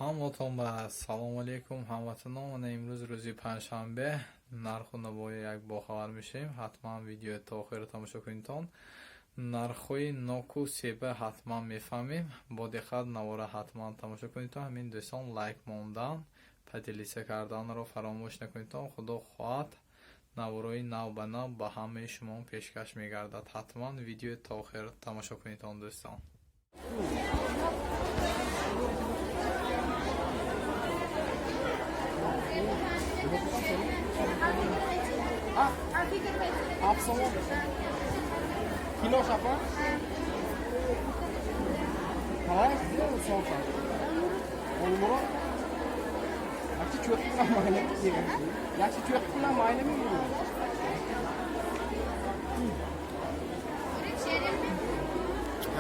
Ҳаматон ба салому алейкум, ҳамватанон. Мана имрӯз рӯзи панҷшанбе, нарху навои як бохабар мешавем. Ҳатман видео то охира тамошо кунедтон. Нархҳои ноку себа ҳатман мефаҳмем. Бо диққат навора ҳатман тамошо кунедтон. Ҳамин дӯстон, лайк мондан, поделиться карданро фаромӯш накунедтон. Худо хоҳад, наворои нав ба нав ба ҳамаи шумо пешкаш мегардад. Ҳатман видео то охир тамошо кунедтон, дӯстон. Kilo şapa? Kalay sofa. Olmuro. Yaxshi cho'q bilan mayli. Yaxshi cho'q bilan maylimi bu?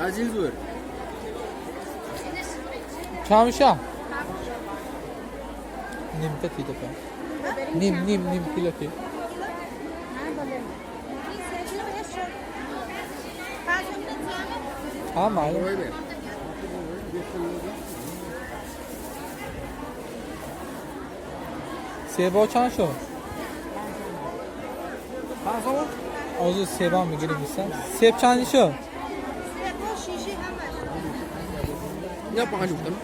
Aziz. Чанд меша? Нимта ти топа. Ним, ним, ним кило ти. А, майли. Себо чанд шуд? Озу себам мегирем бисам. Себ чанд шуд? Не панҷ гуфтам.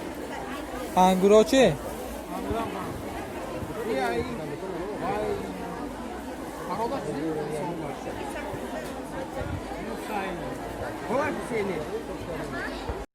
Ангуро чӣ?